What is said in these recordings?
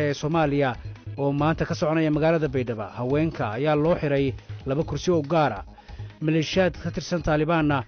Ee Soomaaliya oo maanta ka soconaya magaalada Baydhaba, haweenka ayaa loo xiray 2 kursi oo gaara. Maleeshiyaad ka tirsan Taalibaanna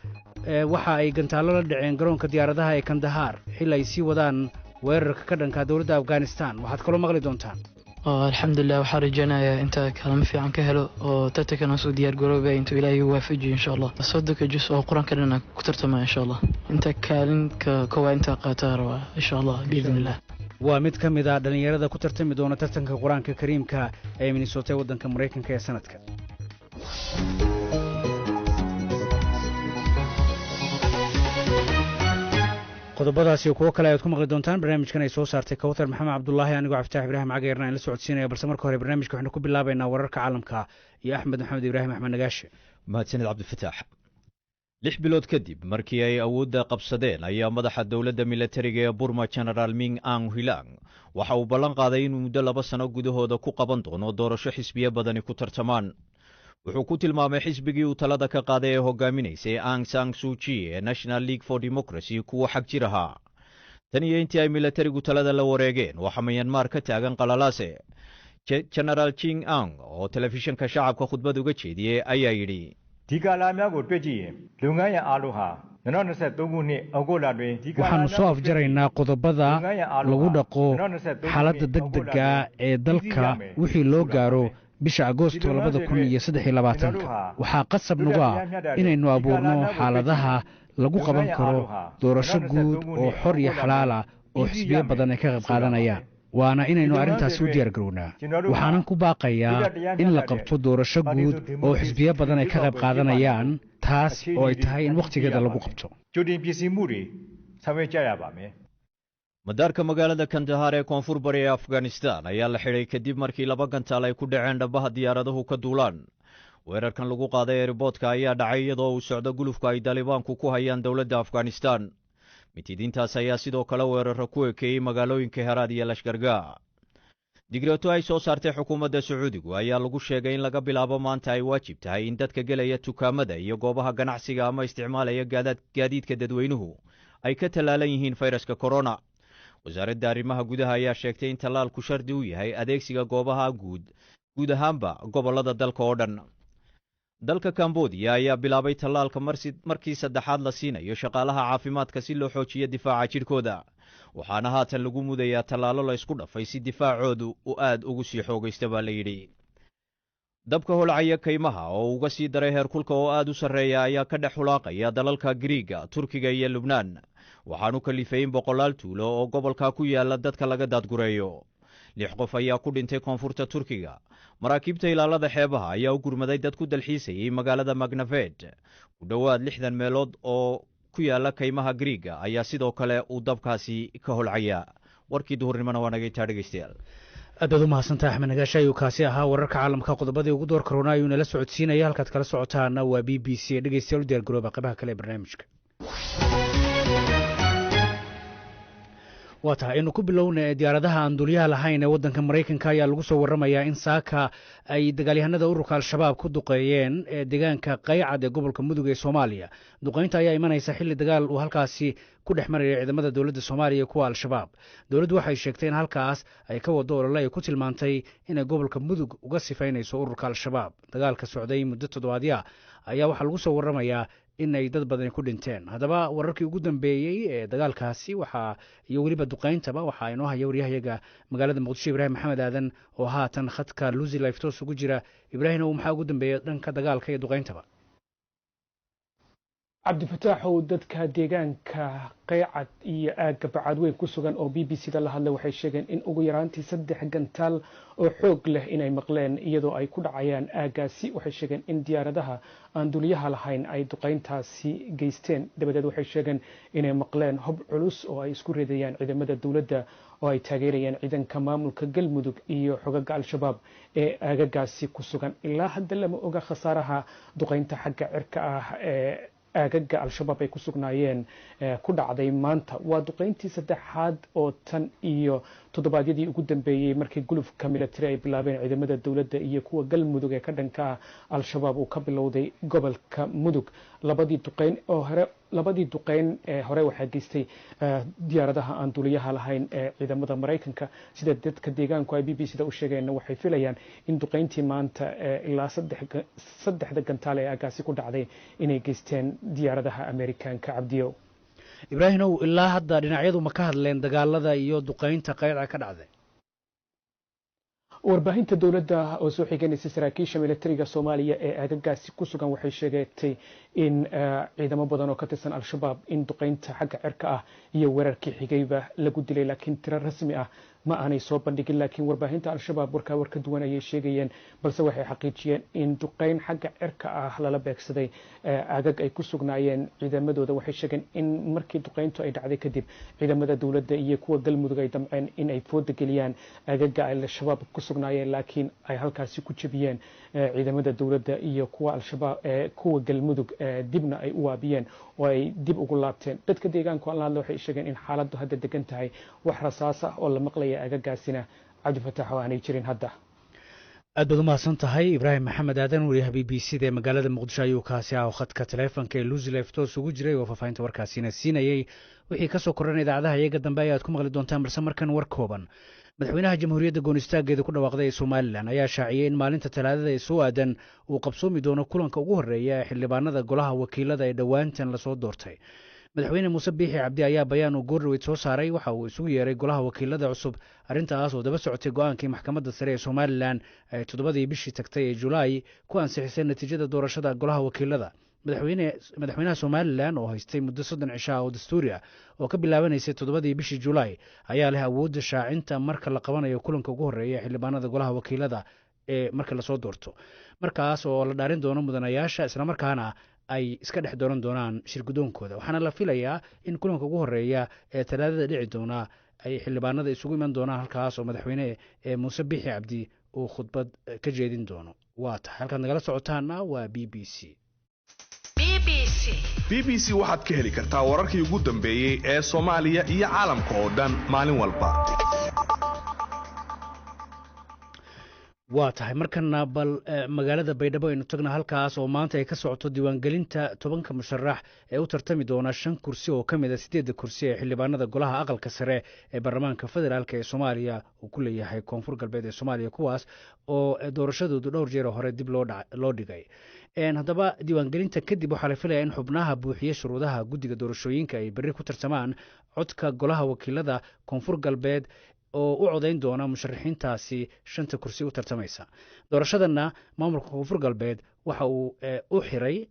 waxa ay gantaallo la dhaceen garoonka diyaaradaha ee Kandahaar xil ay sii wadaan weerarka ka dhanka dowladda Afghanistan. Waxaad kaloo maqli doontaan. Alxamdulilah, waxaa rajeynayaa inta kaalmo fiican ka helo oo tartankan soo diyaar garoobaya intuu Ilaahay igu waafajiyo, insha Allah. 30-ka jus oo Qur-aanka dhana ku tartamaya, insha Allah. Inta kaalinka koowaad intaa qaataa rabaa, insha Allah, biidn illah. Waa mid ka mid ah dhallinyarada ku tartami doona tartanka Qur-aanka Kariimka ee Minnesota ee waddanka Maraykanka ee sanadka. Qodobadaasi iyo kuwo kale ayaad ku maqli doontaan barnaamijkan ay soo saartay Kawthar Maxamed Cabdulaahi, anigoo Cabdifatax Ibraahim Cageerna aan la socodsiinaya. Balse marka hore barnaamijka waxaynu ku bilaabaynaa wararka caalamka iyo Axmed Maxamed Ibraahim, Axmed Nagaashe. Mahadsanid Cabdifataax. 6 bilood kadib markii ay awoodda qabsadeen ayaa madaxa dowladda milatariga ee Burma, Genaraal Ming Ang Hilang, waxa uu ballan qaaday inuu muddo 2 sano gudahooda ku qaban doono doorasho xisbiyo badani ku tartamaan. Wuxuu ku tilmaamay xisbigii uu talada ka qaaday ee hogaaminaysay Ang Sang Suji ee National League for Democracy kuwa xag jir ahaa. Tan iyo intii ay milatarigu talada la wareegeen waxaa Myanmar ka taagan qalalaase. Genaraal Jing Ang oo telefishinka shacabka khudbad uga jeediyey ayaa yidhi: ဒီကာလများကိုတွေ့ကြည့်ရင်လုပ်ငန်းရအားလုံးဟာ2023ခုနှစ်ဩဂုတ်လတွင် Waxaannu soo afjaraynaa qodobada lagu dhaqo xaaladda degdega ee dalka wixii loo gaaro bisha Agoosto 2023-ka. Waxaa qasab nagu ah inaynu abuurno xaaladaha lagu qaban karo doorasho guud oo xor iyo xalaala oo xisbiyo badan ay ka qayb qaadanayaan, waana inaynu arrintaasi u diyaar garownaa. Waxaanan ku baaqayaa in la qabto doorasho guud oo xisbiyo badan ay ka qayb qaadanayaan, taas oo ay tahay in wakhtigeeda lagu qabto. ကြိုတင်ပြင်ဆင်မှုတွေဆောင်ရွက်ကြရပါမယ်။ Madaarka magaalada Kandahar ee koonfur bari ee Afghanistan ayaa la xidhay kadib markii 2 gantaal ay ku dhaceen dhabaha diyaaradahu ka duulaan. Weerarkan lagu qaaday eriboodka ayaa dhacay iyadoo uu socdo gulufka ay Daalibaanku ku hayaan dowladda Afghanistan. Mitidiintaas ayaa sidoo kale weeraro ku ekeeyey magaalooyinka Heraad iyo Lashkargaa. Digreeto ay soo saartay xukuumadda Sacuudigu ayaa lagu sheegay in laga bilaabo maanta ay waajib tahay in dadka gelaya dukaamada iyo goobaha ganacsiga ama isticmaalaya gaadiidka dadweynuhu ay ka tallaalan yihiin fayraska corona. Wasaaradda arrimaha gudaha ayaa sheegtay in tallaalku shardi u yahay adeegsiga goobaha guud guud ahaanba gobollada dalka oo dhan. Dalka Kambodiya ayaa bilaabay tallaalka markii saddexaad la siinayo shaqaalaha caafimaadka si loo xoojiyo difaaca jidhkooda, waxaana haatan lagu mudayaa tallaalo la isku dhafay si difaacoodu uu aad ugu sii xoogaysta baa la yidhi. Dabka holcaya kaymaha oo uga sii daray heerkulka oo aad u sarreeya ayaa ka dhex hulaaqaya dalalka Giriiga, Turkiga iyo Lubnaan, waxaanu kalifay in boqolaal tuulo oo gobolka ku yaala dadka laga daadgureeyo. 6 qof ayaa ku dhintay koonfurta Turkiga. Maraakiibta ilaalada xeebaha ayaa u gurmaday dad ku dalxiisayay magaalada Magnafed. Ku dhowaad 60 meelood oo ku yaala kaymaha Giriiga ayaa sidoo kale uu dabkaasi ka holcaya. Warkii duhurnimona waa naga intaa, dhegeystayaal. Aad baad u mahadsantaha Axmed Nagaashe ayuu kaasi ahaa. Wararka caalamka qodobadii ugu door karoona ayuu nala socodsiinaya. Halkaad kala socotaana waa BBC. Dhegeystayaal, u diyaar garooba qaybaha kale ee barnaamijka. Waa tahay, aynu ku bilowna. Diyaaradaha aan duuliyaha lahayn ee waddanka Maraykanka ayaa lagu soo warramayaa in saaka ay dagaalyahanada ururka Al-Shabaab ku duqeeyeen deegaanka Qaycad ee gobolka Mudug ee Soomaaliya. Duqeynta ayaa imanaysa xilli dagaal uu halkaasi ku dhex maraya ciidamada dowladda Soomaaliya iyo kuwa Al-Shabaab. Dowladdu waxay sheegtay in halkaas ay ka wado olole ay ku tilmaantay inay gobolka Mudug uga sifaynayso ururka Al-Shabaab. Dagaalka socday muddo toddobaadya ayaa waxaa lagu soo warramayaa in ay dad badani ku dhinteen. Haddaba wararkii ugu dambeeyey ee dagaalkaasi waxaa iyo weliba duqeyntaba waxaa inoo haya waryahayaga magaalada Muqdisho, Ibraahim Maxamed Aadan, oo haatan khadka Lucy Life toos ugu jira. Ibraahim, maxaa ugu dambeeya dhanka dagaalka iyo duqeyntaba? Cabdifataaxow, dadka deegaanka Qeycad iyo aagga Bacaadweyn ku sugan oo BBC da la hadlay waxay sheegeen in ugu yaraantii 3 gantaal oo xoog leh inay maqleen iyadoo ay ku dhacayaan aaggaasi. Waxay sheegeen in diyaaradaha aan duliyaha lahayn ay duqeyntaasi geysteen. Dabadeed waxay sheegeen inay maqleen hob culus oo ay isku ridayaan ciidamada dowladda oo ay taageerayaan ciidanka maamulka Galmudug iyo xogaga Al-Shabaab ee aagagaasi ku sugan. Ilaa hadda lama oga khasaaraha duqeynta xagga cirka ah ee aagaga Al-Shabaab ay ku sugnaayeen ku dhacday maanta. Waa duqeyntii saddexaad oo tan iyo toddobaadyadii ugu dambeeyey markii gulufka military ay bilaabeen ciidamada dowladda iyo kuwa Galmudug ee ka dhanka ah Al-Shabaab uu ka bilowday gobolka Mudug. Labadii duqeyn oo hore Labadii duqeyn ee hore waxaa geystay diyaaradaha aan duuliyaha lahayn ee ciidamada Maraykanka. Sida dadka deegaanku ay BBC da u sheegeenna, waxay filayaan in duqeyntii maanta ilaa saddexda gantaal ee aagaasi ku dhacday inay geysteen diyaaradaha Amerikaanka, Cabdiyow. Ibraahimow, ilaa hadda dhinacyadu ma ka hadleen dagaalada iyo duqeynta Qaycad ka dhacday? Warbaahinta dowladda oo soo xiganaysa saraakiisha militariga Soomaaliya ee aagagaasi ku sugan waxay sheegatay in ciidamo badan oo ka tirsan Al-Shabaab in duqeynta xagga cirka ah iyo weerarkii xigayba lagu dilay, laakiin tiro rasmi ah ma aanay soo bandhigin. Laakiin warbaahinta Al-Shabaab warkaa war ka duwan ayay sheegayeen, balse waxay xaqiijiyeen in duqeyn xagga cirka ah lala beegsaday aagag ay ku sugnaayeen ciidamadooda. Waxay sheegeen in markii duqeyntu ay dhacday kadib, ciidamada dowladda iyo kuwa Galmudug ay damceen in ay fooda geliyaan aagaga ay Al-Shabaab ku sugnaayeen, laakiin ay halkaasi ku jebiyeen ciidamada dowladda iyo kuwa Al-Shabaab, kuwa Galmudug, dibna ay u waabiyeen oo ay dib ugu laabteen. Dadka deegaanku aan la hadla waxay sheegeen in xaaladdu hadda degan tahay, wax rasaas ah oo la maqlaya aagagaasina, Cabdifataax, oo aanay jirin hadda. Aad baad u mahadsan tahay, Ibraahim Maxamed Aadan, wariyaha BBC da ee magaalada Muqdisho ayuu kaasi ah oo khadka taleefonka ee Luslef toos ugu jiray oo faahfaahinta warkaasina siinayey. Wixii ka soo kordhan idaacadaha iyaga dambe ayaad ku maqli doontaan, balse markan war kooban. Madaxweynaha Jamhuuriyadda goonistaaggeeda ku dhawaaqday ee Somalilan ayaa shaaciyey in maalinta Talaadada ee soo aadan uu qabsoomi doono kulanka ugu horreeya ee xildhibaanada golaha wakiilada ee dhowaantan lasoo doortay. Madaxweyne Muuse Biixi Cabdi ayaa bayaan uu goordhaweyd soo saaray waxa uu isugu yeeray golaha wakiilada cusub, arrintaas oo daba socotay go-aankii maxkamadda sare ee Somalilan ay 7dii bishii tagtay ee Julaay ku ansixisay natiijada doorashada golaha wakiilada. Madaxweynaha Somalilan oo haystay muddo 30 cisho ah oo dastuuri ah oo ka bilaabanaysay 7dii bishii Julaay ayaa leh awoodda shaacinta marka la qabanayo kulanka ugu horreeya xildhibaanada golaha wakiilada ee marka lasoo doorto, markaas oo la dhaarin doono mudanayaasha, islamarkaana ay iska dhex dooran doonaan shirgudoonkooda. Waxaana la filayaa in kulanka ugu horreeya ee Talaadada dhici doona ay xildhibaanada isugu iman doonaan halkaas oo madaxweyne ee Muuse Biixi Cabdi uu khudbad ka jeedin doono. Waa tahay, halkaad nagala socotaana waa BBC. BBC waxaad ka heli kartaa wararkii ugu dambeeyey ee Soomaaliya iyo caalamka oo dhan maalin walba. Waa tahay, markana bal magaalada Baydhabo aynu tagna, halkaas oo maanta ay ka socoto diiwaangelinta 10ka musharax ee u tartami doona shan kursi oo ka mid a siddeedda kursi ee xildhibaanada golaha aqalka sare ee baarlamaanka federaalk ee Soomaaliya uu ku leeyahay Koonfur Galbeed ee Soomaaliya, kuwaas oo doorashadoodu dhowr jeer hore dib loo dhigay. Haddaba diiwaangelinta kadib waxaa la filayaa in xubnaha buuxiye shuruudaha guddiga doorashooyinka ay berri ku tartamaan codka golaha wakiilada Koonfur Galbeed oo u codayn doona musharaxiintaasi shanta kursi u tartamaysa. Doorashadanna maamulka Koonfur Galbeed waxa uu u xiray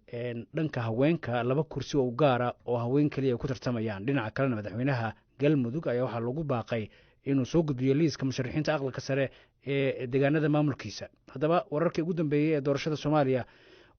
dhanka haweenka laba kursi oo u gaara oo haween keliya ay ku tartamayaan. Dhinaca kalena madaxweynaha Galmudug ayaa waxaa lagu baaqay inuu soo gudbiyo liiska musharaxiinta aqalka sare ee deegaanada maamulkiisa. Haddaba wararkii ugu dambeeyey ee doorashada Soomaaliya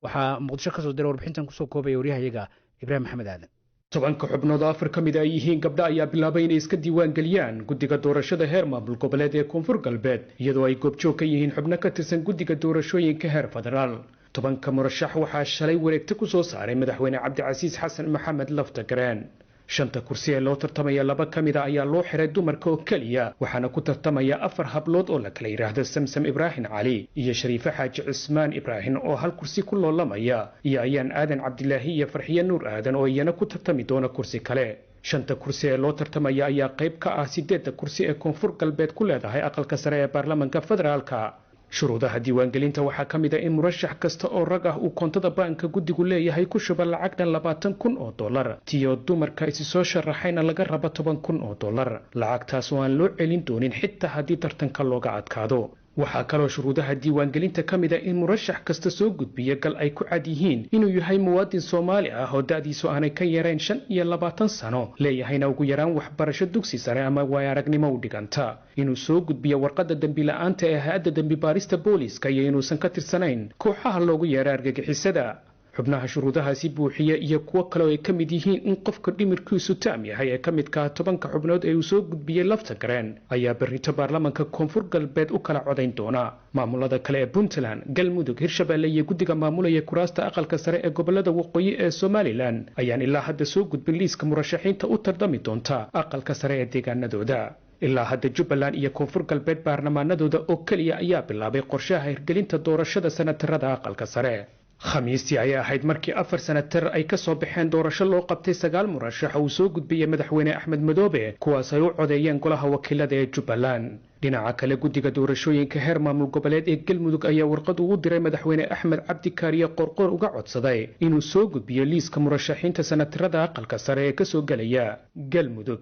waxaa Muqdisho kasoo diray warbixintan kusoo koobaya waryahayaga Ibraahim Maxamed Aadan. 10ka xubnood oo afar ka mid ay yihiin gabdho ayaa bilaabay inay iska diiwaan geliyaan guddiga doorashada heer maamul goboleed ee Koonfur Galbeed, iyadoo ay goobjoog ka yihiin xubno ka tirsan guddiga doorashooyinka heer federaal. 10ka murashax waxaa shalay wareegto ku soo saaray madaxweyne Cabdicasiis Xasan Maxamed Laftagareen. Shanta kursi ee loo tartamaya laba ka mid a ayaa loo xiray dumarka oo keliya, waxaana ku tartamaya afar hablood oo la kala yidhaahdo Samsam Ibraahim Cali iyo Shariife Xaaji Cismaan Ibraahim oo hal kursi ku loolamaya, iyo Ayaan Aadan Cabdilaahi iyo Farxiye Nuur Aadan oo iyana ku tartami doona kursi kale. Shanta kursi ee loo tartamaya ayaa qayb ka ah siddeedda kursi ee Koonfur Galbeed ku leedahay aqalka sare ee baarlamanka federaalka. Shuruudaha diiwaangelinta waxaa ka mid a in murashax kasta oo rag ah uu koontada baanka guddigu leeyahay ku shuba lacag dhan $20,000, tiyo dumarka isi soo sharaxayna laga raba $10,000, lacagtaas oo aan loo celin doonin xitaa haddii tartanka looga adkaado. Waxaa kaloo shuruudaha diiwaangelinta ka mid a in murashax kasta soo gudbiyo gal ay ku cad yihiin inuu yahay muwaadin Soomaali ah oo da'diisu aanay ka yarayn 25 sano, leeyahayna ugu yaraan waxbarasho dugsi sare ama waaya aragnimo u dhiganta, inuu soo gudbiyo warqadda dembi la'aanta ee hay-adda dembi baarista booliiska, iyo inuusan ka tirsanayn kooxaha loogu yeera argagixisada. Xubnaha shuruudahaasi buuxiya iyo kuwo kale oo ay ka mid yihiin in qofka dhimirkiisu taam yahay ee ka midka ah 10ka xubnood ee uu soo gudbiyey Lafta Gareen ayaa berrito baarlamanka Koonfur Galbeed u kala codayn doona. Maamulada kale ee Puntland, Galmudug, Hirshabeelle iyo guddiga maamulaya kuraasta aqalka sare ee gobolada waqooyi ee Somalilan ayaan ilaa hadda soo gudbin liiska murashaxiinta u tartami doonta aqalka sare ee deegaanadooda. Ilaa hadda Jubbaland iyo Koonfur Galbeed baarlamaanadooda oo keliya ayaa bilaabay qorshaha hirgelinta doorashada sanatarada aqalka sare. Khamiistii ayay ahayd markii 4 senatar ay ka soo baxeen doorasho loo qabtay 9 murashax uu soo gudbiyey Madaxweyne Axmed Madoobe, kuwaas ay u codeeyeen golaha wakiilada ee Jubbaland. Dhinaca kale, guddiga doorashooyinka heer maamul goboleed ee Galmudug ayaa warqad ugu diray Madaxweyne Axmed Cabdi Kaariye Qorqoor uga codsaday inuu soo gudbiyo liiska murashaxiinta senatarada aqalka sare ee kasoo gelaya Galmudug.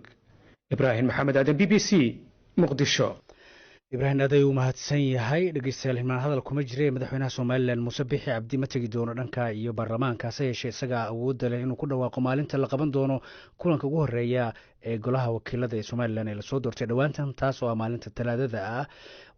Ibraahim Maxamed Aadan, BBC, Muqdisho. Ibraahim, aday uu mahadsan yahay. Dhegeystayaal, hilmaan hadal kuma jire, madaxweynaha Somaliland Muuse Bixi Cabdi ma tegi doono dhanka iyo baarlamaanka, hase yeeshee isagaa awoodda leh inuu ku dhawaaqo maalinta la qaban doono kulanka ugu horeeya ee golaha wakiilada ee Somaliland ee lasoo doortay dhowaantan, taas oo ah maalinta Talaadada ah.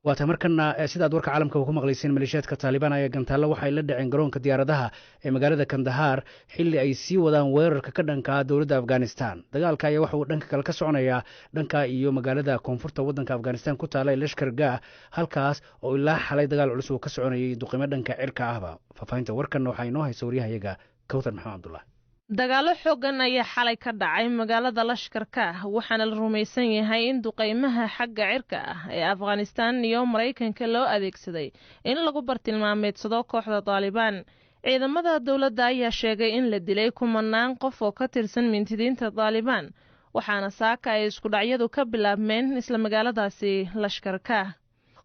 Waata markana, sidaad warka caalamka ku maqlayseen, maleeshiyaadka Taalibaan ayaa gantaallo waxay la dhaceen garoonka diyaaradaha ee magaalada Kandahar, xilli ay sii wadaan weerarka ka dhanka ah dowladda Afghanistan. Dagaalka ayaa waxa uu dhanka kale ka soconayaa dhanka iyo magaalada koonfurta waddanka Afghanistan ku taala ee Lashkar Gah, halkaas oo ilaa xalay dagaal culus uu ka soconayay, duqimo dhanka cirka ahba. Faahfaahinta warkanna waxaa inoo haysa waryahayaga Kawthar Maxamed Cabdullah. Dagaallo xooggan ayaa xalay ka dhacay magaalada Lashkarka, waxaana la rumaysan yahay in duqaymaha xagga cirka ah ee Afghanistan iyo Maraykanka loo adeegsaday in lagu bartilmaameedsado kooxda Daalibaan. Ciidamada dowladda ayaa sheegay in la dilay kumanaan qof oo ka tirsan mintidiinta Daalibaan, waxaana saaka ay iskudhacyadu ka bilaabmeen isla magaaladaasi Lashkarka.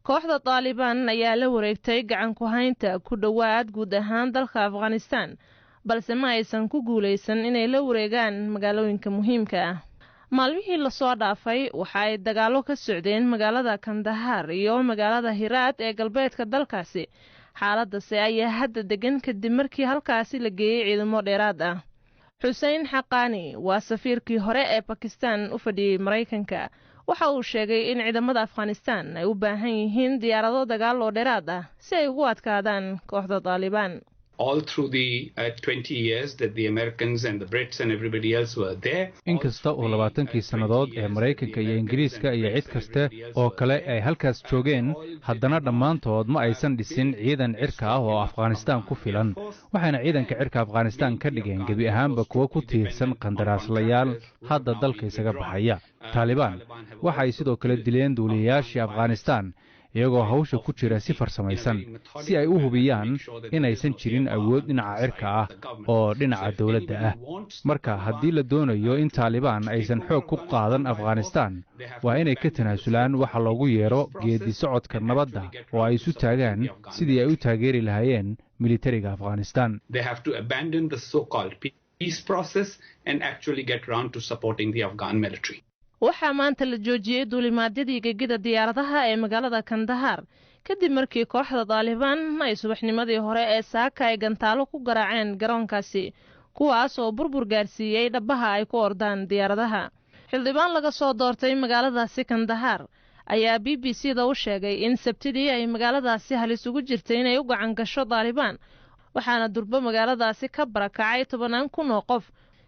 Kooxda Daalibaan ayaa la wareegtay gacan ku haynta ku dhowaad guud ahaan dalka Afghanistan, balse ma aysan ku guulaysan inay la wareegaan magaalooyinka muhiimka ah. Maalmihii lasoo dhaafay waxa ay dagaallo ka socdeen magaalada Kandahar iyo magaalada Hiraad ee galbeedka dalkaasi. Xaaladase ayaa hadda degan kadib markii halkaasi la geeyey ciidamo dheeraad ah. Xuseen Xaqaani waa safiirkii hore ee Bakistan u fadhiyey Maraykanka. Waxa uu sheegay in ciidamada Afghanistan ay u baahan yihiin diyaarado dagaal oo dheeraad ah si ay ugu adkaadaan kooxda Daalibaan. All through the 20 years that the Americans and the Brits and everybody else were there. Inkasta oo 20kii sannadood ee Maraykanka iyo Ingiriiska iyo cid kaste oo kale ay halkaas joogeen, haddana dhammaantood ma aysan dhisin ciidan cirka ah oo Afghanistaan ku filan, waxayna ciidanka cirka Afghanistaan ka dhigeen gebi ahaanba kuwo ku tiirsan qandaraaslayaal hadda dalka isaga baxaya. Taalibaan waxa ay sidoo kale dileen duuliyayaashii Afghanistaan iyagoo hawsha ku jira si farsamaysan, si ay u hubiyaan inaysan jirin awood dhinaca cirka ah oo dhinaca dowladda ah. Marka haddii la doonayo in Taalibaan aysan xoog ku qaadan Afghanistaan, waa inay ka tanaasulaan waxa loogu yeero geedi socodka nabadda oo ay isu taagaan sidii ay u taageeri lahaayeen militariga Afghanistan. They have to abandon the so-called peace process and actually get round to supporting the Afghan military. Waxaa maanta la joojiyey duulimaadyadii gegida diyaaradaha ee magaalada Kandahar kadib markii kooxda Daalibaan ay subaxnimadii hore ee saaka ay gantaalo ku garaaceen garoonkaasi, kuwaas oo burbur gaarsiiyey dhabaha ay ku ordaan diyaaradaha. Xildhibaan laga soo doortay magaaladaasi Kandahar ayaa BBC da u sheegay in Sabtidii ay magaaladaasi halis ugu jirtay inay u gacan gasho Daalibaan, waxaana durbo magaaladaasi ka barakacay tobanaan kun oo qof,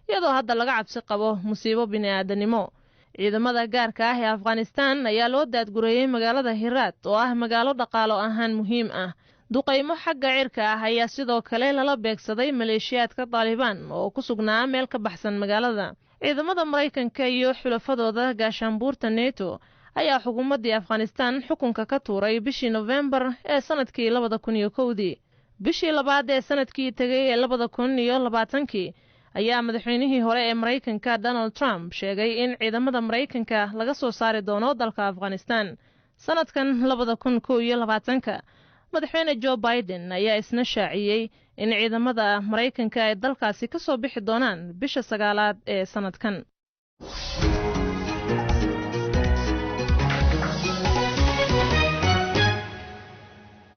iyadoo hadda laga cabsi qabo musiibo bini'aadanimo. Ciidamada gaarka ah ee Afghanistan ayaa loo daadgureeyey magaalada Hiraad oo ah magaalo dhaqaalo ahaan muhiim ah. Duqaymo xagga cirka ah ayaa sidoo kale lala beegsaday maleeshiyaadka Daalibaan oo ku sugnaa meel ka baxsan magaalada. Ciidamada Maraykanka iyo xulafadooda gaashaanbuurta NETO ayaa xukuumaddii Afghanistan xukunka ka tuuray bishii Nofembar ee sanadkii 2001-dii. Bishii labaad ee sanadkii tegay ee 2020-kii ayaa madaxweynihii hore ee Maraykanka Donald Trump sheegay in ciidamada Maraykanka laga soo saari doono dalka Afghanistan. Sanadkan 2021-ka, Madaxweyne Joe Biden ayaa isna shaaciyey in ciidamada Maraykanka ay dalkaasi ka soo bixi doonaan bisha sagaalaad ee sanadkan.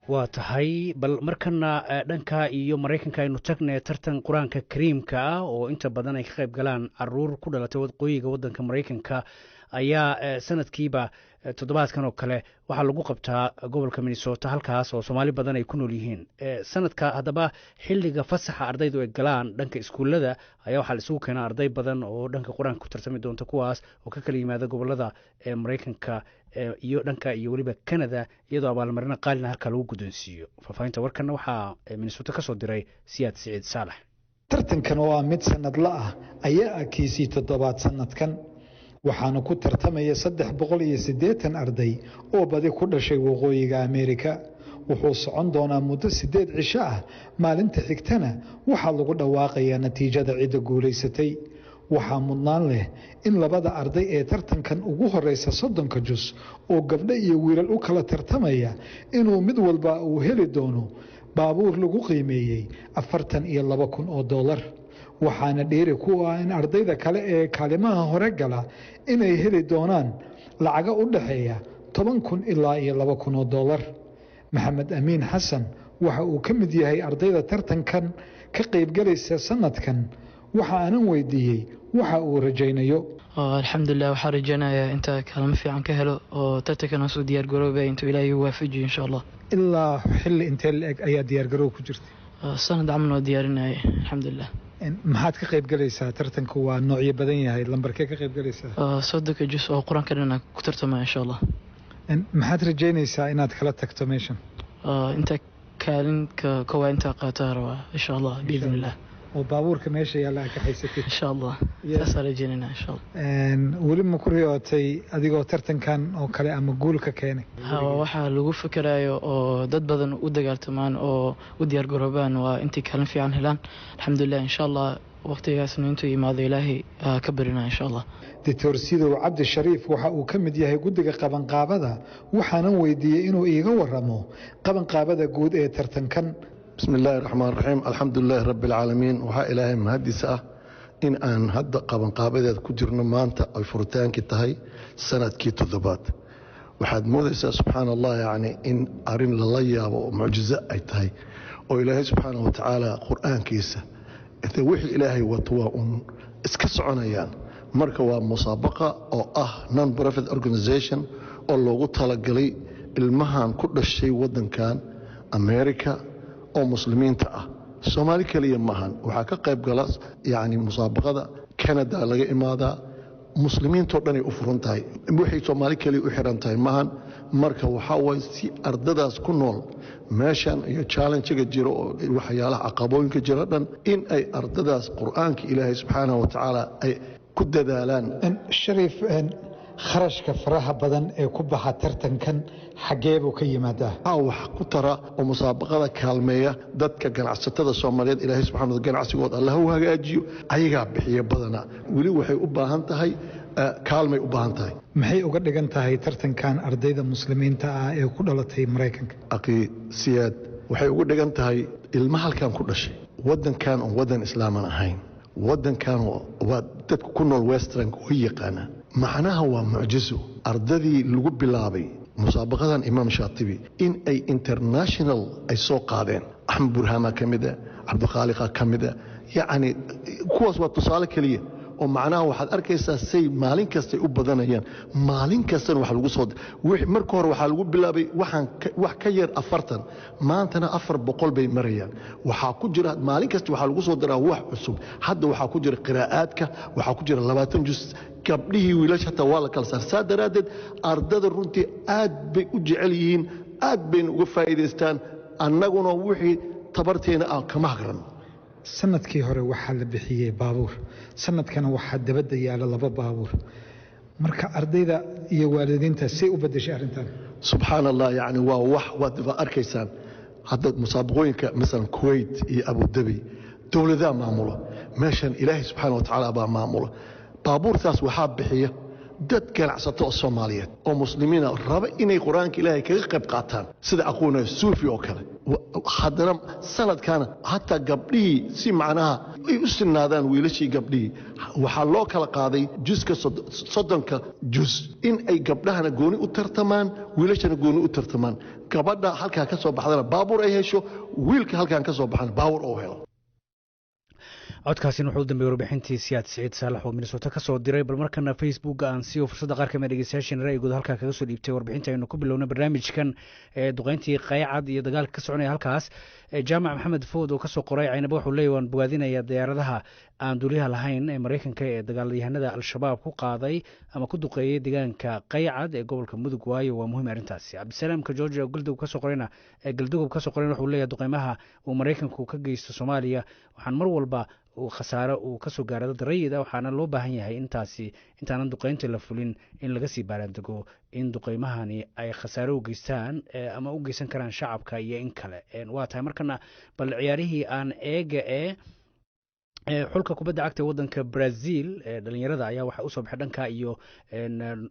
Waa tahay, bal markana dhanka iyo Maraykanka aynu tagnay. Tartan Qur-aanka Kariimka ah oo inta badan ay ka qayb galaan caruur ku dhalatay waqooyiga waddanka Maraykanka ayaa sanadkiiba toddobaadkan oo kale waxaa lagu qabtaa gobolka Minnesota, halkaas oo Soomaali badan ay ku nool yihiin. Sanadka haddaba xilliga fasaxa ardaydu ay galaan dhanka iskuullada ayaa waxaa la isugu keenaa arday badan oo dhanka Qur-aanka ku tartami doonta, kuwaas oo ka kala yimaada gobolada Maraykanka iyo dhanka iyo weliba Canada, iyadoo abaalmarino qaalina halkaa lagu guddoonsiiyo. Faahfaahinta warkanna waxaa Minnesota ka soo diray Siyaad Siciid Saalax. Tartankan oo ah mid sanadla ah ayaa ah kiisii toddobaad sanadkan, waxaana ku tartamaya 380 arday oo badi ku dhashay waqooyiga Ameerika. Wuxuu socon doonaa muddo 8 cisho ah. Maalinta xigtana waxaa lagu dhawaaqayaa natiijada cidda guulaysatay. Waxaa mudnaan leh in labada arday ee tartankan ugu horeysa 30-ka jus oo gabdho iyo wiilal u kala tartamaya inuu mid walba uu heli doono baabuur lagu qiimeeyey 42,000 oo doolar. Waxaana dheeri ku ah in ardayda kale ee kaalimaha hore gala inay heli doonaan lacago u dhaxeeya 10,000 ilaa iyo 2,000 oo doolar. Maxamed Amiin Xasan waxa uu ka mid yahay ardayda tartankan ka qaybgalaysa sanadkan. Waxa aanan weydiiyey waxa uu rajaynayo. Alxamdulilah, waxaa rajaynayaa intaa kaalmo fiican ka helo oo tartankan hoos u diyaargaroobaya intuu Ilaahay igu waafajiyo, insha Allah. Ilaa xilli intee la-eg ayaa diyaargaroow ku jirtay? Sanad camal waa diyaarinaya, alxamdulilah. Maxaad ka qayb galaysaa? Tartanku waa noocyo badan yahay, lambarkee ka qayb galaysaa? 30-ka jus oo qur-aanka dhan ku tartamaya, insha Allah. Maxaad rajaynaysaa inaad kala tagto meeshan? Inta kaalinka koowaad intaa qaataa rabaa, insha Allah, biidn illah. Oo baabuurka meesha yaalla aad ka haysatid? Insha Allah, saasaa rajaynayna, insha Allah. Weli ma ku riyootay adigoo tartankan oo kale ama guul ka keenay? Ha, waxaa lagu fikerayo oo dad badan u dagaaltamaan oo u diyaar garoobaan waa intay kaalin fiican helaan. Alxamdulilah, insha Allah, waqtigaasna intuu yimaado Ilaahay ka barina, insha Allah. Doctor Sidow Cabdi Shariif waxa uu ka mid yahay guddiga qabanqaabada. Waxaanan weydiiyey inuu iiga waramo qabanqaabada guud ee tartankan. Bismi illaahi raxmaan raxiim, alxamdulilaahi rabbi alcaalamiin. Waxaa Ilaahay mahadiisa ah in aan hadda qabanqaabadeed ku jirno, maanta ay furitaankii tahay sanadkii toddobaad. Waxaad moodaysaa, subxaana Allah, yacni in arrin lala yaabo oo mucjizo ay tahay oo Ilaahay subxaana wa tacaala qur-aankiisa inte wixii Ilaahay wato waa uun iska soconayaan. Marka waa musaabaqa oo ah non profit organization oo loogu talagalay ilmahan ku dhashay waddankan America oo muslimiinta ah. Soomaali keliya maahan, waxaa ka qayb gala yacni musaabaqada Canada laga imaadaa. Muslimiintoo dhanay u furan tahay, waxay Soomaali keliya u xiran tahay maahan. Marka waxaa waye si ardadaas ku nool meeshan iyo challenge-ga jiro oo waxyaalaha caqabooyinka jira dhan in ay ardadaas qur-aanka Ilaahay subxaanahu wa tacaala ay ku dadaalaan. Shariif, kharashka faraha badan ee ku baxa tartankan xaggee buu ka yimaadaa? Wax ku tara oo musaabaqada kaalmeeya dadka ganacsatada Soomaaliyeed. Ilaahay subxaana ganacsigood Allah u hagaajiyo, ayagaa bixiya badanaa. Weli waxay u baahan tahay kaalmay u baahan tahay. Maxay uga dhigan tahay tartankan ardayda muslimiinta ah ee ku dhalatay Maraykanka? Aqii Siyaad, waxay uga dhigan tahay ilma halkan ku dhashay waddankan oon waddan islaaman ahayn, waddankan waa dadka ku nool westrank way yaqaanaan. Macnaha waa mucjizo ardadii lagu bilaabay musaabaqadan Imaam Shaatibi in ay international ay soo qaadeen. Axmed Burhama ka mid a, Cabdikhaaliqa ka mid a, yacni kuwaas waa tusaale keliya oo macnaha waxaad arkaysaa say maalin kastay u badanayaan, maalin kastana wax lagu soo. Marka hore waxaa lagu bilaabay waxaan wax ka yar 40, maantana 400 bay marayaan. Waxaa ku jira maalin kasta waxaa lagu soo daraa wax cusub. Hadda waxaa ku jira qiraa'aadka, waxaa ku jira 20 jus, gabdhihii wiilasha hataa waa la kala saar. Saa daraaddeed ardada runtii aad bay u jecel yihiin, aad bayna uga faa'iidaystaan, annaguna wixii tabarteena ah kama hagran. Sanadkii hore waxaa la bixiyey baabuur, sanadkana waxaa dabadda yaala laba baabuur. Marka ardayda iyo waalidiinta say u bedeshay arrintan? Subxaan Allah, yacni waa wax waad arkaysaan hadda musaabaqooyinka masalan Kuwait iyo Abudabi dowladaha maamulo, meeshan Ilaahay subxaana wa tacaala baa maamula. Baabuurtaas waxaa bixiya dad ganacsato oo Soomaaliyeed oo muslimiina raba inay qur-aanka Ilaahay kaga qayb qaataan, sida aqoonaya Suufi oo kale. Haddana sanadkaana hataa gabdhihii si macnaha ay u sinaadaan wiilashii gabdhihii waxaa loo kala qaaday juska 30-ka jus in ay gabdhahana gooni u tartamaan, wiilashana gooni u tartamaan. Gabadha halkaa ka soo baxdana baabuur ay hesho, wiilka halkaan ka soo baxana baabuur oo helo. Codkaasina wuxuu u dambeeyey warbixintii Siyaad Siciid Saalax oo Minnesota ka soo diray. Bal markana Facebooka aan siiyo fursadda qaar kamid dhegeystayaasheena ra'yigooda halkaa kaga soo dhiibtay warbixinta aynu ku bilowna barnaamijkan ee duqeyntii Qaycad iyo dagaalka ka soconaya halkaas. Jaamac Maxamed Food oo kasoo qoray Caynaba wuxuu leeyahy: waan bogaadinayaa diyaaradaha aan duuliyaha lahayn ee Maraykanka ee dagaalyahanada Al-Shabaab ku qaaday ama ku duqeeyey deegaanka Qaycad ee gobolka Mudug, waayo waa muhiim arrintaasi. Cabdisalaamka Georgia Galdogob kasoo qorayna ee Galdogob kasoo qorayna wuxuu leeyahay: duqeymaha uu Maraykanku ka geysto Soomaaliya waxaan mar walba Uu khasaaro uu kasoo gaaro dad rayid ah, waxaana loo baahan yahay intaasi intaanan duqeynta la fulin in laga sii baaraandego in duqeymahani ay khasaaro u geystaan ama u geysan karaan shacabka iyo in kale. Waa tahay, markana bal ciyaarihii aan eega. Ee xulka kubadda cagta ee waddanka Brazil ee dhalinyarada ayaa waxaa usoo baxay dhanka iyo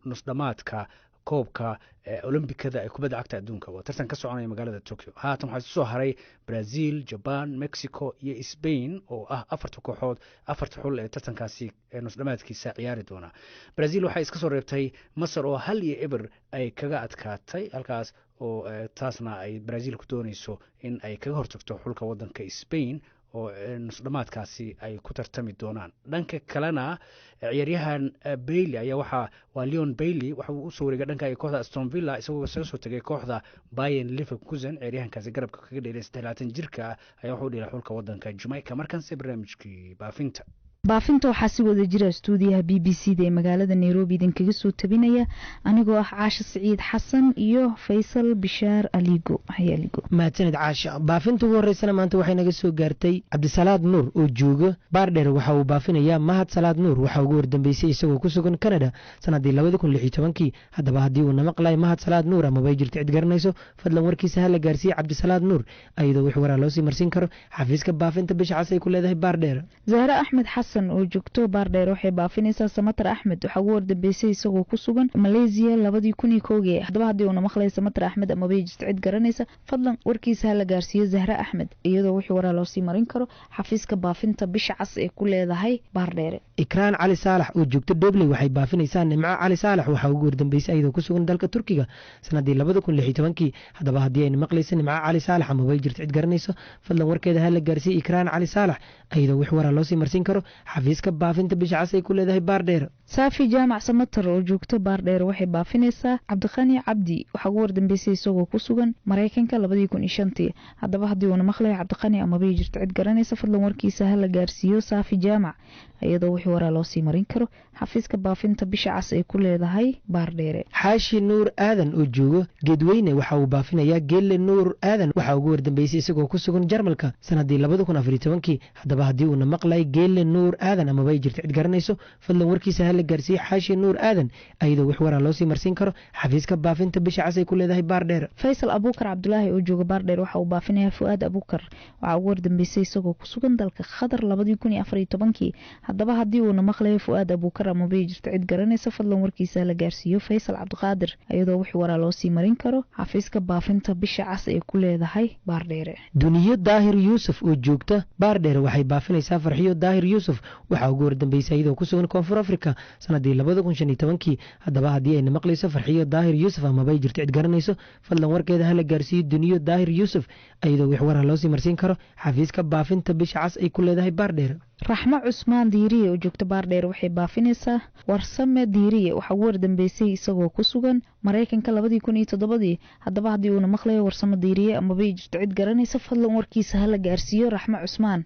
nusdhamaadka koobka Olombikada ee kubadda cagta adduunka. Waa tartan ka soconaya magaalada Tokyo. Haatan waxaa isu soo haray Brazil, Japan, Mexico iyo Spain oo ah afarta kooxood, afarta xul ee tartankaasi nusdhamaadkiisa ciyaari doona. Brazil waxay iska soo reebtay Masar oo 1-0 ay kaga adkaatay, halkaas oo taasna ay Brazil ku dooneyso in ay kaga hortagto xulka waddanka Spain oo nusdhamaadkaasi ay ku tartami doonaan. Dhanka kalena, ciyaaryahan Bailey ayaa waxaa waa Leon Bailey waxa uu usoo wareegay dhanka kooxda Aston Villa, isagoo isaga soo tegay kooxda Bayer Leverkusen. Ciyaaryahankaasi garabka kaga dheelay, 23 jirka, ayaa wuxuu dheelay xulka waddanka Jamaica. Markanse barnaamijkii baafinta. Baafinta waxaa si wada jira stuudiyaha BBC da ee magaalada Nairobi idinkaga soo tabinaya anigoo ah Caasha Siciid Xasan iyo Faysal Bishaar Aligo. Aligo. Mahadsanid, Caasha. Baafinta ugu horeysana maanta waxay naga soo gaartay Cabdisalaad Nuur oo jooga Baardheer. Waxa uu baafinayaa Mahad Salaad Nuur. Waxaa ugu wardambeysay isagoo ku sugan Canada sanadii 2016-kii. Haddaba haddii uu na maqlayo Mahad Salaad Nuur amaba jirto cid garanayso, fadlan warkiisa hala gaarsiiye Cabdisalaad Nuur, ayadoo wix waraa loosii marsiin karo xafiiska baafinta Bisha Cas ay ku leedahay Baardheer. Zahre Axmed Xasan oo joogto Baardheer waxay baafinaysaa Samatar Axmed. Waxaa ugu wardambeysay isagoo ku sugan Malaysia 2001-kii. Haddaba haddii uuna maqlaya Samatar Axmed amaba jirto cid garanaysa, fadlan warkiisa hala gaarsiiyo Zahre Axmed, iyadoo wixii waraa loosii marin karo xafiiska baafinta Bisha Cas ee ku leedahay Baardheere. Ikraan Cali Saalax oo joogto Dhobley waxay baafinaysaa Nimco Cali Saalax. Waxaa ugu wardambeysay ayadoo ku sugan dalka Turkiga sanadii 2016-kii. Haddaba haddii ayna maqlaysa Nimco Cali Saalax amaba jirto cid garanayso, fadlan warkeeda hala gaarsiiye Ikraan Cali Saalax, ayadoo wix waraa loosii marsiin karo xafiiska baafinta Bisha Cas ay ku leedahay Baardheer. Saafi Jaamac Samatar oo joogto Baardheer waxay baafinaysaa Cabdiqani Cabdi. Waxaa ugu wardambeysay isagoo ku sugan Maraykanka 2005-tii. Haddaba haddii uuna maqlayo Cabdiqani amaba jirto cid garanaysa, fadlan warkiisa hala gaarsiiyo Saafi Jaamac, iyadoo wixii waraa loosii marin karo xafiiska baafinta Bisha Cas ay ku leedahay Baardheere. Xaashi Nuur Aadan oo joogo Geedweyne waxa uu baafinayaa Geelle Nuur Aadan. Waxaa ugu wardambeysay isagoo ku sugan Jarmalka sanadii 2014-kii. Haddaba haddii uuna maqlayo Geelle Nuur Aadan amaba ay jirto cid garanayso, fadlan warkiisa hala gaarsiiye Xaashi Nuur Aadan, ayadoo wix waraa loosii marsiin karo xafiiska baafinta Bisha Cas ay ku leedahay Baardheer. Faysal Abuukar Cabdulaahi oo jooga Baardheer waxa uu baafinayaa Fu'aad Abuukar. Waxaa ugu wardambeysay isagoo ku sugan dalka Qatar 2014-kii. Haddaba haddii uuna maqlayo Fu'aad Abuukar amaba jirto cid garanaysa, fadlan warkiisa la gaarsiiyo Faysal Cabdiqaadir, iyadoo wix waraa loosii marin karo xafiiska baafinta Bisha Cas ee ku leedahay Baardheere. Duniyo Daahir Yuusuf oo joogta Baardheer waxay baafinaysaa Farxiyo Daahir Yuusuf. Waxaa ugu wardambeysay iyadoo ku sugan Koonfur Afrika sanadii 2015-kii. Haddaba haddii ayna maqlayso Farxiyo Daahir Yuusuf amaba jirto cid garanayso, fadlan warkeeda hala gaarsiiyo Duniyo Daahir Yuusuf, iyadoo wix waraa loosii marsiin karo xafiiska baafinta Bisha Cas ay ku leedahay Baardheer. Raxmo Cusmaan Diiriye oo joogta Baardheer waxay baafinaysaa Warsame Diiriye. Waxaa ugu wardambeysay isagoo ku sugan Maraykanka 2007-dii. Haddaba haddii uuna maqlayo Warsame Diiriye amaba jirto cid garanaysa, fadlan warkiisa hala gaarsiiyo Raxmo Cusmaan,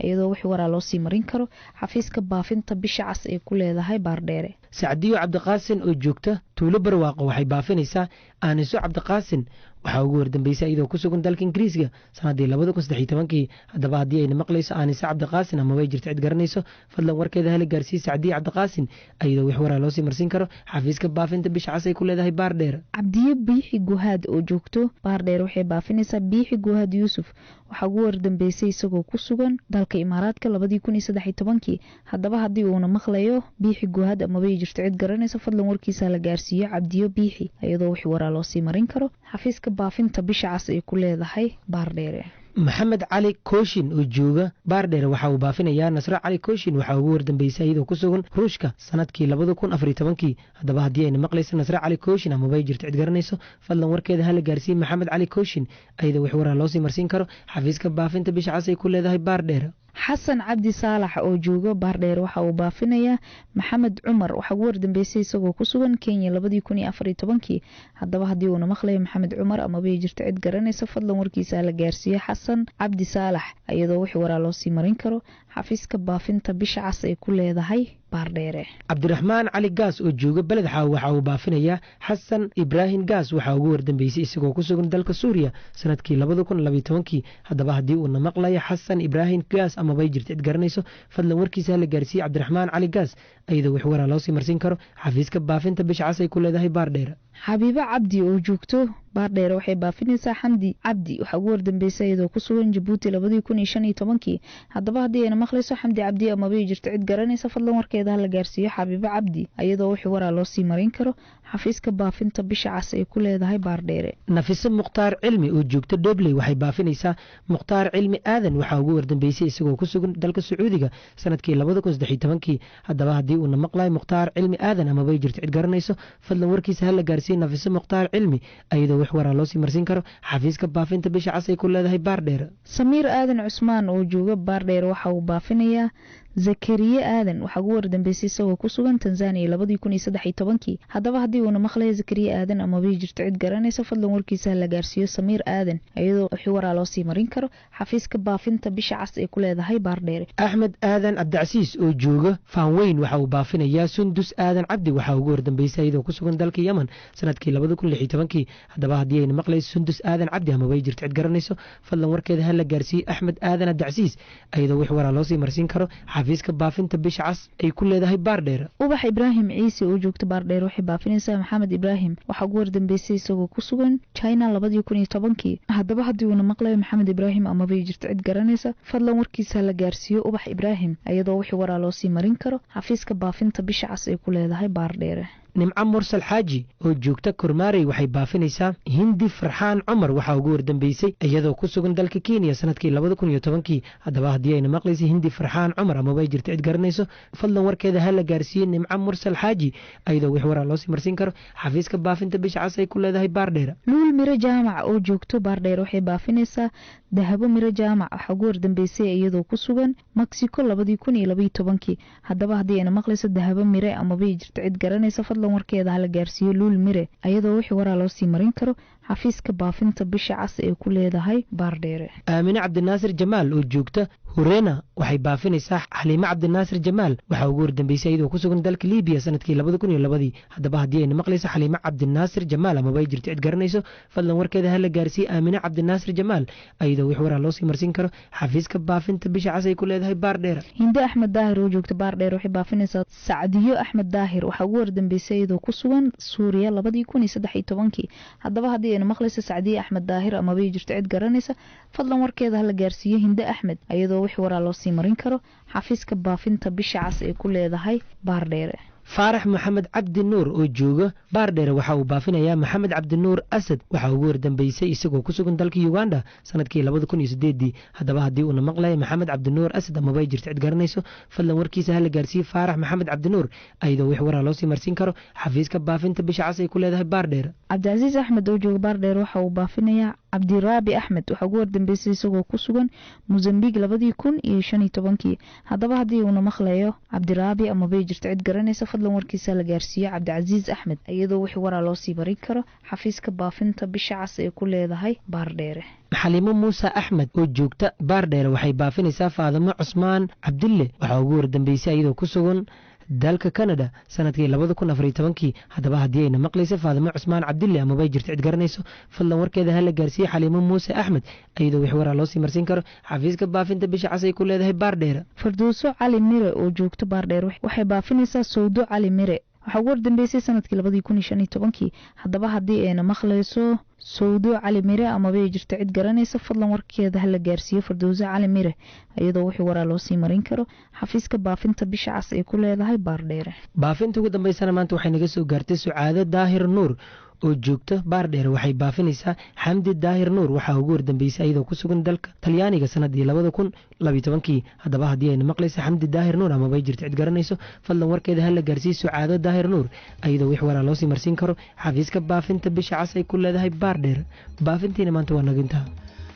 iyadoo wix waraa loosii marin karo xafiiska baafinta Bisha Cas ee ku leedahay Baardheere. Sacdiyo Cabdiqaasin oo joogta Tuulo Barwaaqo waxay baafinaysaa Aaniso Cabdiqaasin. Waxaa ugu wardambeysay iyadoo ku sugan dalka Ingiriiska sanadii 2013-kii. Haddaba haddii ayna maqlayso Aanise Cabdiqaasin amaba jirto cid garanayso, fadlan warkeeda hala gaarsiiye Sacdiyo Cabdiqaasin, iyadoo wix waraa loosii marsiin karo xafiiska baafinta Bisha Cas ay ku leedahay Baardheer. Cabdiye Biixi Guhaad oo joogto Baardheer waxay baafinaysaa Biixi Guhaad Yuusuf. Waxaa ugu wardambeysay isagoo ku sugan dalka Imaaraadka 2013-kii. Haddaba haddii uuna maqlayo Biixi Guhaad amaba jirto cid garanaysa, fadlan warkiisa la gaarsiiyo Cabdiyo Biixi, iyadoo wix waraa loosii marin karo xafiiska baafinta Bisha Cas ay ku leedahay Baardheere. Maxamed Cali Kooshin oo jooga Baardheer waxa uu baafinayaa Nasro Cali Kooshin. Waxaa ugu wardambeysay iyadoo ku sugan Ruushka sanadkii 2014-kii. Haddaba haddii ayna maqlayso Nasro Cali Kooshin amaba jirto cid garanayso, fadlan warkeeda hala gaarsiiye Maxamed Cali Kooshin, iyadoo wax waraa loosii marsiin karo xafiiska baafinta Bisha Cas ay ku leedahay Baardheer. Xasan Cabdi Saalax oo jooga Baardheer waxa uu baafinayaa Maxamed Cumar. Waxaa ugu wardambeysay isagoo ku sugan Kenya 2014-kii. Haddaba haddii uuna maqlayo Maxamed Cumar amaba jirto cid garanaysa, fadlan warkiisa la gaarsiiyo Xasan Cabdi Saalax, iyadoo wix waraa loosii marin karo xafiiska baafinta Bisha Cas ay ku leedahay Baardheere. Cabdiraxmaan Cali Gaas oo jooga Beled Xaawo waxa uu baafinayaa Xasan Ibraahim Gaas, waxaa ugu wardambeysay isagoo ku sugan dalka Suuriya sanadkii 2012-kii. Haddaba haddii uuna maqlayo Xasan Ibraahim Gaas amabay jirta cid garanayso, fadlan warkiisa hala gaarsiiye Cabdiraxmaan Cali Gaas, iyadoo wax waraa loo sii marsiin karo xafiiska baafinta Bisha Cas ay ku leedahay Baardheere. Xabiibo Cabdi oo joogto Baardheere waxay baafinaysaa Xamdi Cabdi, waxaa ugu wardambeysay iyadoo ku sugan Jabuuti 2015-kii. Haddaba haddii ayna maqlayso Xamdi Cabdi amabay jirto cid garanaysa, fadlan warkeeda hala gaarsiiyo Xabiibo Cabdi, iyadoo wixii waraa loo sii marin karo xafiiska baafinta Bisha Cas ay ku leedahay Baardheere. Nafise Mukhtaar Cilmi oo joogta Dhobley waxay baafinaysaa Mukhtaar Cilmi Aadan, waxaa ugu wardambeysay isagoo ku sugan dalka Sacuudiga sanadkii 2013-kii. Haddaba haddii uuna maqlayo Mukhtaar Cilmi Aadan amabay jirto cid garanayso, fadlan warkiisa hala gaarsiiye Nafise Mukhtaar Cilmi, iyadoo wax waraa loo sii marsiin karo xafiiska baafinta Bisha Cas ay ku leedahay Baardheere. Samiir Aadan Cusmaan oo jooga Baardheere waxa uu baafinayaa Zakariye Aadan, waxaa ugu wardambeysay isagoo ku sugan Tanzania 2013-kii. Haddaba haddii uuna maqlayo Zakariye Aadan amabay jirto cid garanaysa, fadlan warkiisa hala gaarsiiyo Samiir Aadan, iyadoo wixii waraa loo sii marin karo xafiiska baafinta Bisha Cas ay ku leedahay Baardheere. Axmed Aadan Cabdicasiis oo jooga Faanweyn waxa uu baafinayaa Sundus Aadan Cabdi, waxaa ugu wardambeysay iyadoo ku sugan dalka Yemen sanadkii 2016-kii. Haddaba haddii ayna maqlayso Sundus Aadan Cabdi amabay jirto cid garanayso, fadlan warkeeda hala gaarsiiye Axmed Aadan Cabdicasiis, iyadoo wix waraa loo sii marsiin karo xafiiska baafinta Bisha Cas ay ku leedahay Baardheere. Ubax Ibraahim Ciise oo joogta Baardheere waxay baafinaysaa Maxamed Ibraahim, waxaa ugu wardambeysay isagoo ku sugan China 2010-kii. Haddaba haddii uuna maqlayo Maxamed Ibraahim amabay jirto cid garanaysa, fadlan warkiisa la gaarsiiyo Ubax Ibraahim, iyadoo wixii waraa loo sii marin karo xafiiska baafinta Bisha Cas ay ku leedahay Baardheere. Nimco Mursal Xaaji oo joogta Kormaarey waxay baafinaysaa Hindi Farxaan Cumar, waxaa ugu wardambeysay iyadoo ku sugan dalka Kenya sanadkii 2010-kii. Haddaba haddii ayna maqlaysa Hindi Farxaan Cumar amabay jirto cid garanayso, fadlan warkeeda hala gaarsiiye Nimco Mursal Xaaji, iyadoo wix waraa loo sii marsiin karo xafiiska baafinta Bisha Cas ay ku leedahay Baardheere. Luul Miro Jaamac oo joogto Baardheere waxay baafinaysaa Dahabo Miro Jaamac, waxaa ugu wardambeysay iyadoo ku sugan Mexico 2012-kii. Haddaba haddii ayna maqlayso Dahabo Mire amabay jirto cid garanaysa, fadlan warkeeda hala gaarsiiyo Luul Mire, iyadoo wixii waraa loo sii marin karo xafiiska baafinta Bisha Cas ee ku leedahay Baardheere. Aamine Cabdinaasir Jamaal oo joogta Hureena waxay baafinaysaa Xaliime Cabdinaasir Jamaal, waxaa ugu wardambeysay iyadoo ku sugan dalka Liibiya sanadkii 2002-dii. Haddaba haddii ayna maqlayso Xaliime Cabdinaasir Jamaal amabay jirto cid garanayso, fadlan warkeeda hala gaarsiiye Aamine Cabdinaasir Jamaal, iyadoo wix waraa loo sii marsiin karo xafiiska baafinta Bisha Cas ay ku leedahay Baardheere. Hinde Axmed Daahir oo joogta Baardheere waxay baafinaysaa Sacdiyo Axmed Daahir, waxaa ugu wardambeysay iyadoo ku sugan Suuriya 2013-kii. Haddaba haddii ayna maqlayso Sacdiyo Axmed Daahir amabay jirto cid garanaysa, fadlan warkeeda hala gaarsiiyo Hinde Axmed, iyadoo wix waraa loo sii marin karo xafiiska baafinta Bisha Cas ay ku leedahay Baardheere. Faarax Maxamed Cabdi Nuur oo jooga Baardheere waxa uu baafinayaa Maxamed Cabdinuur Asad, waxaa ugu wardambeysay isagoo ku sugan dalka Uganda sanadkii 2008-dii. Haddaba haddii uuna maqlayo Maxamed Cabdinuur Asad amabay jirto cid garanayso, fadlan warkiisa hala gaarsiiye Faarax Maxamed Cabdinuur, iyadoo wix waraa loo sii marsiin karo xafiiska baafinta Bisha Cas ay ku leedahay Baardheere. Cabdicasiis Axmed oo jooga Baardheere waxa uu baafinayaa Cabdiraabi Axmed, waxaa ugu wardambeysay isagoo ku sugan Mozambique 2015-kii. Haddaba haddii uuna maqlayo Cabdiraabi amabay jirto cid garanaysa, fadlan warkiisa la gaarsiiyo Cabdicasiis Axmed, iyadoo wixii waraa loo sii marin karo xafiiska baafinta Bisha Cas ay ku leedahay Baardheere. Xaliimo Muuse Axmed oo joogta Baardheere waxay baafinaysaa Faadimo Cusmaan Cabdille, waxaa ugu wardambeysay iyadoo ku sugan dalka Canada sanadkii 2014-kii. Haddaba haddii ayna maqlayso Faadimo Cusmaan Cabdille amabay jirto cid garanayso, fadlan warkeeda hala gaarsiiye Xaliimo Muuse Axmed, iyadoo wix waraa loo sii marsiin karo xafiiska baafinta Bisha Cas ay ku leedahay Baardheere. Fardowso Cali Mire oo joogto Baardheere waxay baafinaysaa Sawdo Cali Mire, waxaa ugu wardambeysay sanadkii 2015-kii. Haddaba haddii ayna maqlayso Sawdo Cali Mire amabay jirto cid garanaysa, fadlan warkeeda hala gaarsiiyo Fardowso Cali Mire, iyadoo wixii waraa loo sii marin karo xafiiska baafinta Bisha Cas ay ku leedahay Baardheere. Baafinta ugu dambeysana maanta waxay naga soo gaartay Sucaado Daahir Nuur oo joogta Baardheere waxay baafinaysaa Xamdi Daahir Nuur, waxaa ugu wardambeysay iyadoo ku sugan dalka Talyaaniga sanadii 2012-kii. Haddaba haddii ayna maqlayso Xamdi Daahir Nuur amabay jirto cid garanayso, fadlan warkeeda hala gaarsiiye Sucaado Daahir Nuur, iyadoo wix waraa loo sii marsiin karo xafiiska baafinta Bisha Cas ay ku leedahay Baardheere. Baafintiina maanta waa nagintaa.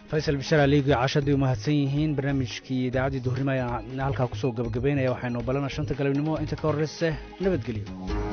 Faysal Bishar Aliigi cashadii u mahadsan yihiin. Barnaamijkii idaacaddii duhurnimo ayaan halkaa kusoo gabagabaynaya. Waxaynu balana 5 galabnimo, inta ka horreysa nabadgelyo.